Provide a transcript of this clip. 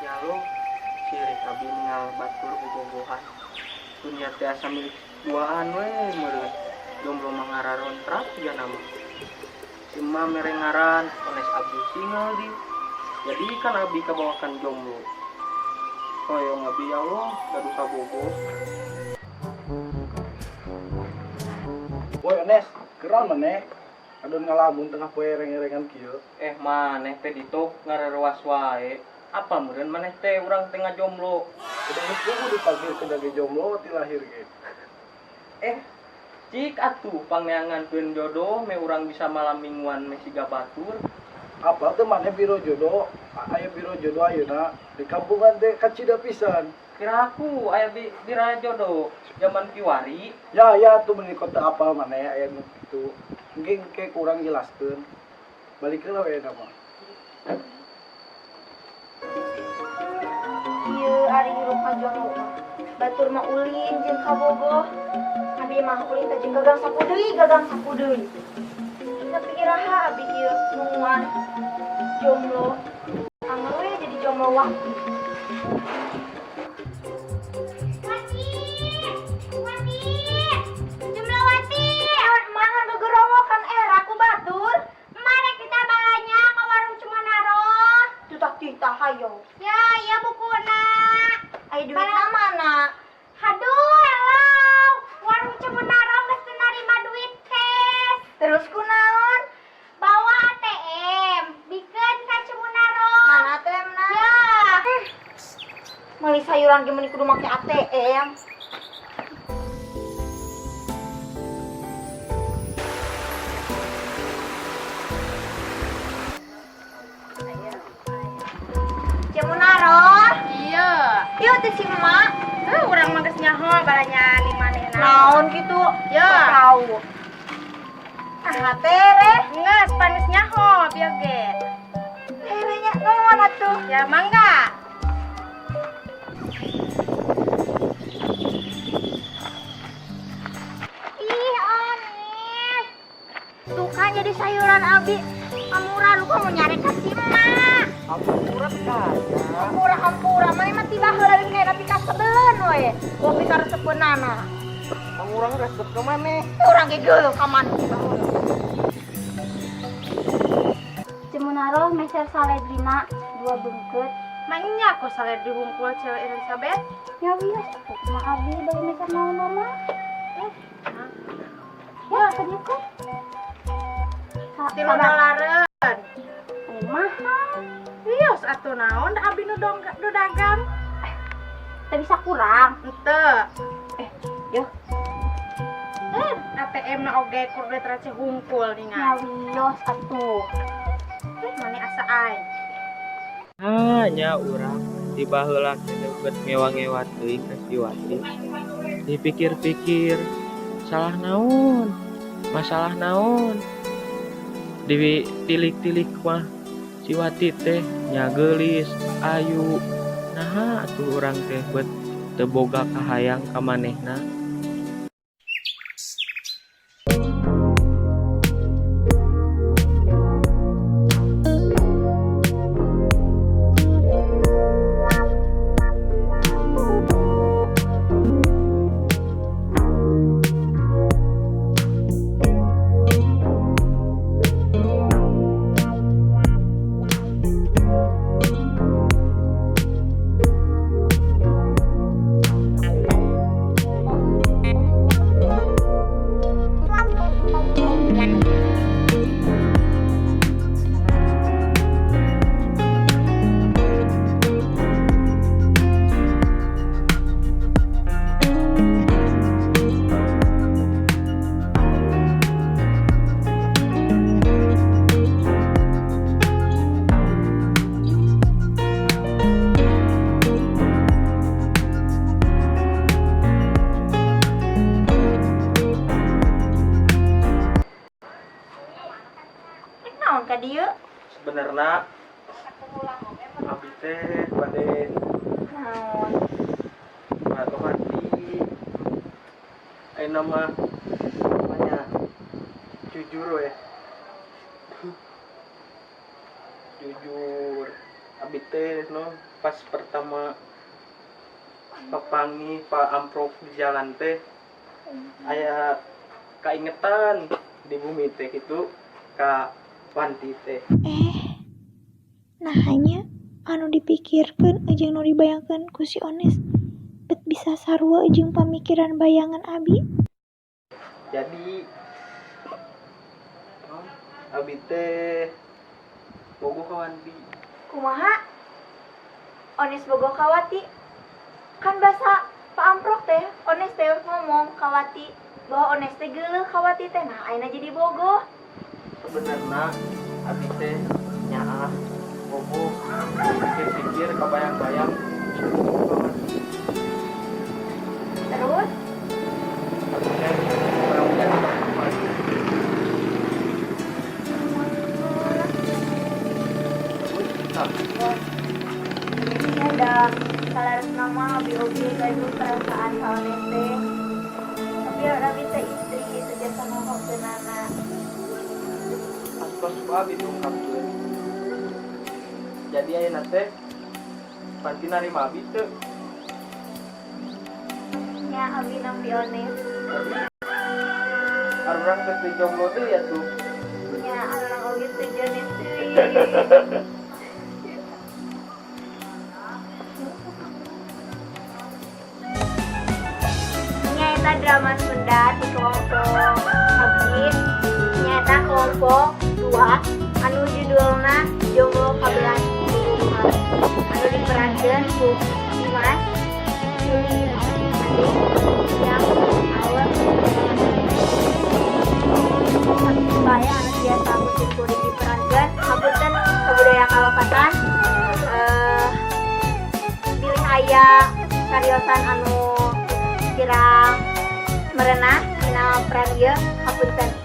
Ya lo, sirik abi ningal batur bobogohan. Dunia teh asa milik duaan we meureun. Jomblo mah ngararontrak ya nama. Si emak mere ngaran Ones Abdul single di. Jadi kan abi kabawakan jomblo. Hoyong abi ya Allah, gaduh kabogoh. Woi Ones, keren maneh. Adon ngalamun tengah poe ereng-erengan kieu. Eh maneh teh ditok ngarerewas wae. Apa meureun maneh teh urang teh ngajomblo? Udah geus kudu dipanggil sebagai jomblo ti lahir ge. Eh, cik atuh pangneangankeun jodoh me urang bisa malam mingguan me siga batur. Apa teh maneh biro jodoh? Aya biro jodoh ayeuna di kampungan teh kacida pisan. Kira aku aya di biro jodoh zaman kiwari. Ya ya tuh meuni kota apal maneh aya nu kitu. Mungkin ke kurang jelaskeun. Balikeun we eta mah. Ieu ari hirup ngajomblo mah. Batur mah ulin jeung kabogoh. Abi mah ulin teh jeung gagang sapu deui, gagang sapu deui. Tapi iraha abi ieu nungguan jomblo. Anger we jadi jomblo waktu. Wati! Wati! Jumlawati! Mangan gegerowokan era ku batur. Mari kita balanya ke warung Cumanaro. Tutah titah hayo. Ya, iya bukuna. Aya duitna mana? Aduh, hello. Warung Cumanaro geus teu narima duit cash. Terus kunaon? Bawa ATM, bikeun ka Cumanaro. Mana ATM na? Ya. Meuli sayuran ge meuni kudu make ATM. Cemunaro. Iya. Yuk teh si emak. Urang mah geus nyaho balanya di manehna. Naon kitu? Ya. Tahu. Ah, tere. Geus pan geus nyaho bieu ge. Tere nya naon atuh? Ya mangga. Ih, Onis. Tuh kan jadi sayuran abi. Amura lu kamu nyari ka si emak. Hampura kaya. Hampura hampura mah emang tiba heula abi kayak tapi kasebeleun we. Kopi karesepeunana. Kamu urang resep ke maneh? Urang ge geuleuh ka maneh tiba heula. Cumanaro meser saledrina 2 bengkeut. Manya kok saledri hungkul cewek Elizabeth? Ya wios, kumaha abi bari meser naon mah? Ya, kenyeukeun. 3 dolareun. Mahal. Wios atuh naon da abi nu dong nu dagang. Teu bisa kurang. Henteu. Yo. ATM na oge kur duit receh hungkul Ya ningal. wios atuh. Mani asa ai. Hanya urang di baheula keneh bet ngewa-ngewa teuing ka si Wati. Dipikir-pikir salah naon? Masalah naon? Ditilik-tilik mah si Wati teh nya geulis, ayu. Naha atuh urang teh bet teu boga kahayang ka manehna. Naon ka dieu? Sebenarnya abi teh Bade Naon? Atau hati. Ayeuna mah banyak jujur we. Jujur. Abi teh no pas pertama papanggih Pak Amprok di jalan teh aya kaingetan di bumi teh itu ka Wanti teh. Eh, nah hanya anu dipikirkeun jeung nu dibayangkeun ku si Ones bet bisa sarua jeung pamikiran bayangan abi. Jadi oh, abi teh bogoh ka Wanti. Kumaha? Ones bogoh ka Wati. Kan bahasa Pak Amprok teh, Ones teh ngomong ka Wati bahwa Ones teh geuleuh ka Wati teh. Nah, ayeuna jadi bogoh. Sebenarnya abi teh nyaah bogoh, pikir-pikir kabayang-bayang bogoh ka Wanti. Terus? Abi teh kurang jadi Wanti. Terus tapi mah Ya da saleresna mah abi oge gaduh perasaan ka Ones teh. Tapi abi teh istri teu biasa ngomongkeunana. Pas ku abi diungkapkeun. Jadi ayeuna teh Wanti narima abi teu? Nya, abi nampi Ones. Arurang teh teu jomblo deui atuh. Nya, arurang oge teu jones deui. Nyaeta drama Sunda di kelompok abdi, nyaeta kelompok 2 anu judulna Jomblo Kabelah Bubuhan anu diperankeun ku Dimas, Yuli, Ade, yang awal saya anu biasa musik kuring diperankeun. Hapunten kabudaya kalepatan, bilih aya cariosan anu kirang merenah dina peran ieu, hapunten.